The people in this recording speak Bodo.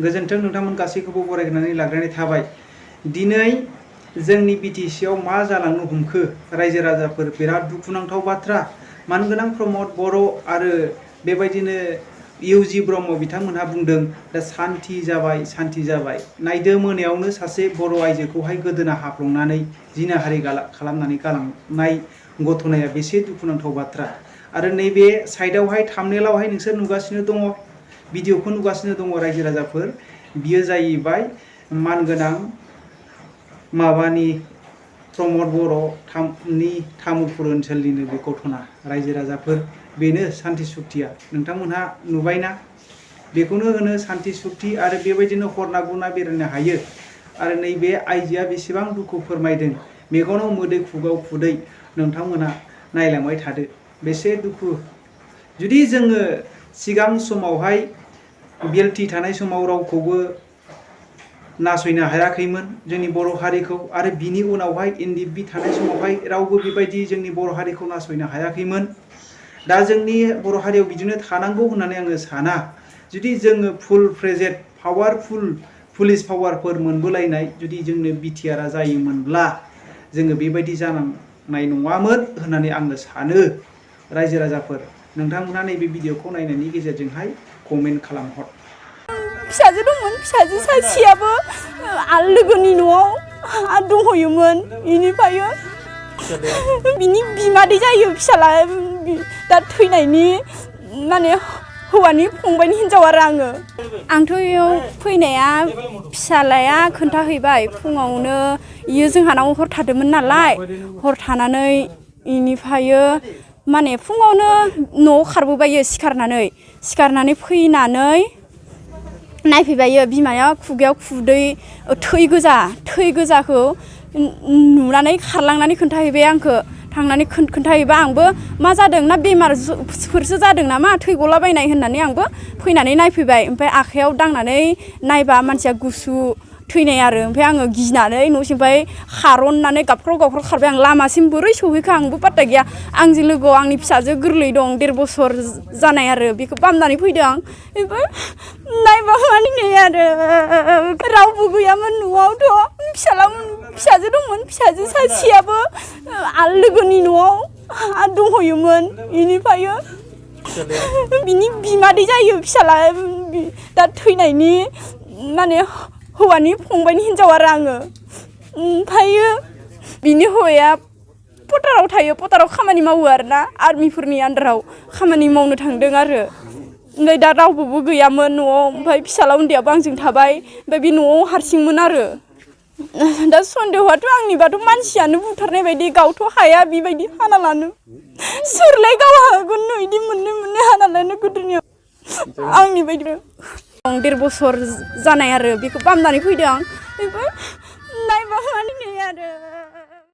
गोजोन्थों नोंथांमोन गासैखौबो बरायनानै लाग्रोनाय थाबाय। दिनै जोंनि बिटिसिआव मा जालांनो हमखो रायजो राजाफोर बिराद दुखुनांथाव बाथ्रा। मानगोनां प्रमद बर' आरो बेबायदिनो इउजि ब्रह्म बिथांमोनहा बुंदों दा सान्ति जाबाय नायदो मोनायावनो सासे बर' आइजोखौहाय गोदोना हाफ्लंनानै जिनाहारि खालामनानै गालांनाय घटनाया बेसे दुखुनांथाव बाथ्रा। आरो नैबे साइडआवहाय थाम्बनेलावहाय नोंसोर नुगासिनो दङ, भिडिअखौ नुगासिनो दङ रायजो राजाफोर, बियो जाहैबाय मानगोनां माबानि प्रमद बर'नि तामुलपुर ओनसोलनिनो बे घटना। रायजो राजाफोर बेनो सान्ति सुक्तिया, नोंथांमोनहा नुबायना? बेखौनो होनो सान्ति सुक्ति। आरो बेबायदिनो हरना गुना बेरायनो हायो। आरो नैबे आइजोआ बेसेबां दुखु फोरमायदों, मेगनाव मोदै खुगाव खुदै, नोंथांमोना नायलांबाय थादो बेसे दुखु। जुदि जोङो सिगां समावहाय BLT थानाय समाव रावखौबो नासयनो हायाखैमोन जोंनि बर' हारिखौ, आरो बिनि उनावहाय NDFB थानाय समावहाय रावबो बेबायदि जोंनि बर' हारिखौ नासयनो हायाखैमोन। दा जोंनि बर' हारियाव बिदिनो थानांगौ होननानै आङो साना। जुदि जोङो फुल फ्लेजेड पावारफुल पुलिस पावारफोर मोनबोलायनाय जुदि जोंनो BTRआ जायोमोनब्ला जोङो बेबायदि जानांनाय नङामोन होननानै आङो सानो। रायजो राजाफोर नोंथांमोना नैबे भिडिअखौ नायनायनि गेजेरजोंहाय कमेन्ट खालामहर। फिसाजो दंमोन, फिसाजो सासेयाबो लोगोनि न'आव दंहैयोमोन। बेनिफ्राय बिनि बिमादै जायो फिसाला, दा थैनायनि माने हौवानि फंबायनि हिनजाव आरो आंथ' बेयाव फैनाया फिसालाया खोन्थाहैबाय फुङावनो, इयो जोंहानाव हर थादोंमोन नालाय, हर थानानै इनिफ्राय माने फुङावनो न'आव खारबोबायो सिखारनानै फैनानै नायफैबायो बिमाया खुगायाव खुदै थै गोजाखौ नुनानै खारलांनानै खोन्थाहैबाय आंखौ। थांनानै खोन्थाहैबा आंबो मा जादों ना बेमारफोरसो जादों नामा थै गलाबायनाय होननानै आंबो फैनानै नायफैबाय। ओमफ्राय आखाइयाव दांनानै नायबा मानसिया गुसु थैनाय आरो। ओमफ्राय आङो गिनानै न'सिमफ्राय खारननानै गाबख्राव खारबाय आं। लामासिम बोरै सहैखो आंबो पात्ता गैया। आंजों लोगोआव आंनि फिसाजो गोरलै दं, 1.5 बोसोर जानाय आरो, बेखौ बामनानै फैदों आं। ओमफ्राय नायबा मानिनाय आरो रावबो गैयामोन न'आवथ'। फिसाजो दंमोन, फिसाजो सासेयाबो लोगोनि न'आव दंहैयोमोन। बेनिफ्राय बिनि बिमादै जायो फिसाला, दा थैनायनि माने हौवानि फंबायनि हिनजाव आरो ओमफ्राय बिनि हौवाया पटाराव थायो, पटाराव खामानि मावो आरोना, आर्मिफोरनि आन्दाराव खामानि मावनो थांदों आरो। ओमफ्राय दा रावबो गैयामोन न'आव। ओमफ्राय फिसाला उन्दैयाबो आंजों थाबाय। ओमफ्राय बे न'आव हारसिंमोन आरो। दा सन्देहआथ' आंनिबाथ' मानसियानो बुथारनाय बायदि, गावथ' हाया बेबायदि हाना लानो। सोरलाय गाव हागोन बिदि मोननै हाना लानो गोदोनियाव, आंनि बायदि 1.5 बोसोर जानाय आरो, बेखौ बामनानै फैदों आं। नायबा मानिनाय आरो।